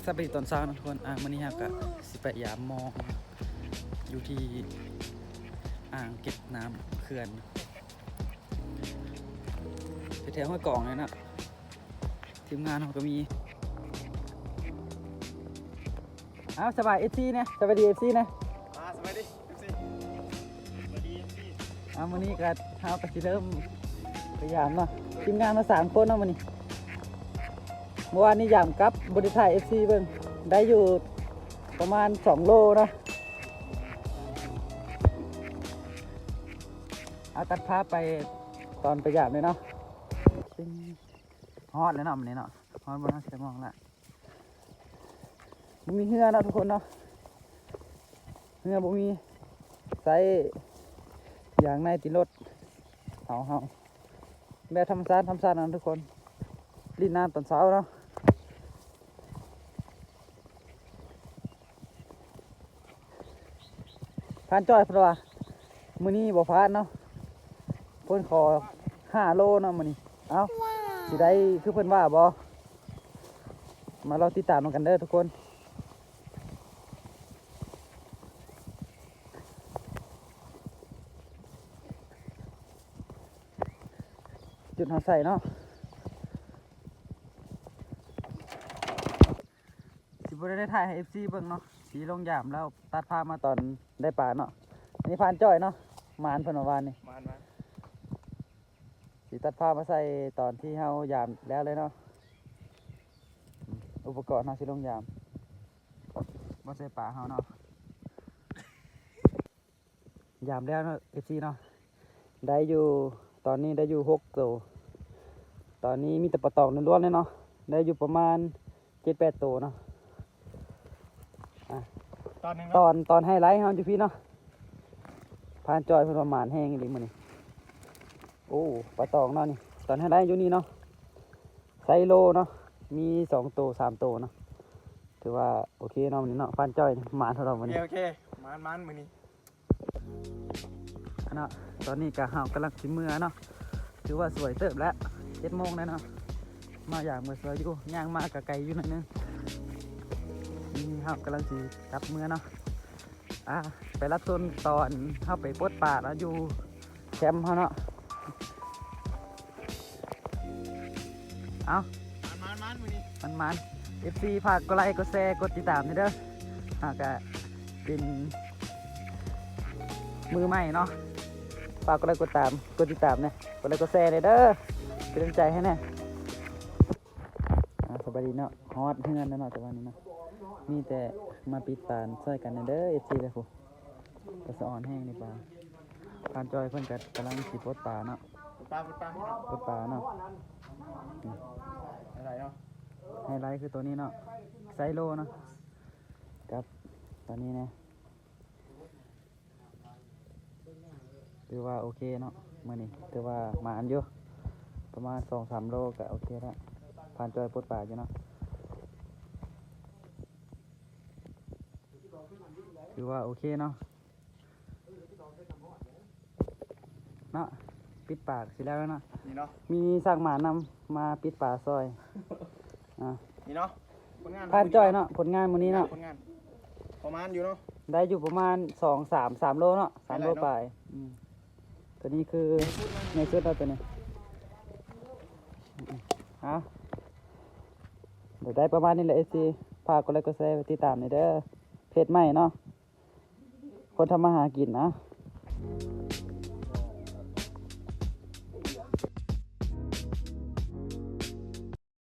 ສະບາຍດີຕອນເຊົ້ານະທຸກຄົນ. ອ່າ ມື້ນີ້ເຮົາກະຊິໄປຢາມມອງຢູ່ທີ່ອ່າງເກັບນ້ຳເຂື່ອນ ແຖວຫ້ວຍກອງນີ້ນະ. ທີມງານເຮົາກະມີ. ອ້າວ ສະບາຍ ເອັຟຊີ ແດ່ ສະບາຍດີ ເອັຟຊີ ແດ່. ອ່າ ສະບາຍດີ ເອັຟຊີ ສະບາຍດີ ເອັຟຊີ. ອ່າ ມື້ນີ້ກະເຮົາກະຊິເລີ່ມໄປຢາມເນາະ. ທີມງານມາສາມຄົນເນາະມື້ນີ້. ເມື່ອວານນີ້ຢາມກັບ ບໍ່ໄດ້ຖ່າຍ ເອັຟຊີ ເບິ່ງ ໄດ້ຢູ່ປະມານສອງໂລເນາະ. ເອົາ ຕັດພາບໄປຕອນໄປຢາມເລີຍເນາະ. ຮອດແລ້ວເນາະມື້ນີ້ເນາະ. ຮອດບໍ່ເນາະ ຊິໄດ້ມອງລະ. ບໍ່ມີເຮືອເນາະທຸກຄົນເນາະ. ເຮືອບໍ່ມີ. ໃຊ້ຢາງໃນຕິດລົດເຮົາ ເຮົາ ແບບທຳມະຊາດ ທຳມະຊາດເນາະທຸກຄົນ. ຫຼິ້ນນ້ຳຕອນເຊົ້າເນາະ. ທ່ານຈ້ອຍເພິ່ນວ່າ ມື້ນີ້ບໍ່ພາດເນາະ. ເພິ່ນຂໍຫ້າໂລເນາະມື້ນີ້. ເອົ້າ ຊິໄດ້ຄືເພິ່ນວ່າບໍ່? ມາລໍຕິດຕາມນຳກັນເດີທຸກຄົນ. ຈຸດເຮົາໃສ່ເນາະ. ຊິບໍ່ໄດ້ຖ່າຍໃຫ້ ເອັຟຊີ ເບິ່ງເນາະ. ຊິລົງຢາມແລ້ວຕັດພາບມາຕອນໄດ້ປາເນາະ. ອັນນີ້ພານຈ້ອຍເນາະ. ໝານເພິ່ນວ່າວານນີ້. ໝານ ໝານ. ຊິຕັດພາບມາໃສ່ຕອນທີ່ເຮົາຢາມແລ້ວເລີຍເນາະ. ອຸປະກອນເຮົາຊິລົງຢາມ ບໍ່ໃສ່ປາເຮົາເນາະ. ຢາມແລ້ວເນາະ ເອັຟຊີ ເນາະ. ໄດ້ຢູ່ ຕອນນີ້ໄດ້ຢູ່ຫົກໂຕ. ຕອນນີ້ມີແຕ່ປາຕອງລ້ວນໆເລີຍເນາະ. ໄດ້ຢູ່ປະມານເຈັດແປດໂຕເນາະ. ອ່າ ຕອນໜຶ່ງເນາະ ຕອນ ຕອນໄຮໄລເຮົາຢູ່ພີ້ເນາະ. ພານຈ້ອຍເພິ່ນວ່າໝານແຮງອີ່ຫຼີມື້ນີ້. ໂອ້ ປາຕອງເນາະນີ້. ຕອນໄຮໄລຢູ່ນີ້ເນາະ. ໄຊໂລເນາະ ມີສອງໂຕສາມໂຕເນາະ. ຖືວ່າໂອເຄເນາະມື້ນີ້ເນາະ. ພານຈ້ອຍໝານເທົ່າໃດມື້ນີ້. ໂອເຄ ໂອເຄ ໝານ ໝານມື້ນີ້. ເນາະ ຕອນນີ້ກະເຮົາກຳລັງຊິເມືອເນາະ. ຖືວ່າສວຍເຕີບແລ້ວ ເຈັດໂມງແລ້ວເນາະ. ມາຢາມກະສວຍຢູ່ ຍ່າງມາກະໄກຢູ່ໜ້ອຍໜຶ່ງ. ນີ້ເຮົາກຳລັງຊິກັບເມືອເນາະ. ອ່າ ໄປຮັບຊົມຕອນເຮົາໄປປົດປາເນາະ ຢູ່ແຄມເຮົາເນາະ. ເອົ້າ ມັນໆ ມື້ນີ້ ມັນໆ. ເອັຟຊີ ຝາກກົດໄລ ກົດແຊ ກົດຕິດຕາມແດ່ເດີ. ເຮົາກະເປັນມືໃໝ່ເນາະ. ຝາກກົດໄລ ກົດຕາມ ກົດຕິດຕາມແດ່ ກົດໄລ ກົດແຊແດ່ເດີ ເປັນກຳລັງໃຈໃຫ້ແດ່. ອ່າ ສະບາຍດີເນາະ. ຮອດເຮືອນແລ້ວເນາະ ແຕ່ວ່ານີ້ເນາະ ມີແຕ່ມາປິດຕາຊ່ອຍກັນແດ່ເດີ ເອັຟຊີ ເດີ. ໂອ້ ກະສະອອນແຮງນີ້ປາ. ພານຈ້ອຍເພິ່ນກະກຳລັງຊິປົດປາເນາະ. ປົດປາ ປົດປາ ປົດປາເນາະ. ໄຮໄລເນາະ ໄຮໄລຄືໂຕນີ້ເນາະ ໄຊໂລເນາະ. ກັບຕອນນີ້ແນ່ ຖືວ່າໂອເຄເນາະ ມື້ນີ້ຖືວ່າໝານຢູ່ ປະມານສອງສາມໂລກະໂອເຄແລ້ວ. ພານຈ້ອຍປົດປາຢູ່ເນາະ. ຖືວ່າໂອເຄເນາະ ເນາະ. ປິດປາກຊິແລ້ວເນາະ. ນີ້ເນາະ ມີຊ່າງໝານນຳ ມາປິດປາຊ່ອຍ. ອ່າ ນີ້ເນາະ ຜົນງານ ພານຈ້ອຍເນາະ. ຜົນງານມື້ນີ້ເນາະ ຜົນງານປະມານຢູ່ເນາະ ໄດ້ຢູ່ປະມານສອງສາມ ສາມໂລເນາະ ສາມໂລປາຍ. ອືມ ໂຕນີ້ຄືໃຫຍ່ສຸດແລ້ວໂຕນີ້. ເອົາ ດຽວໄດ້ປະມານນີ້ແຫຼະ ເອັຟຊີ ຝາກກົດໄລກ໌ ກົດແຊ ຕິດຕາມແດ່ເດີ. ເພຈໃໝ່ເນາະ ຄົນທຳມາຫາກິນນະ.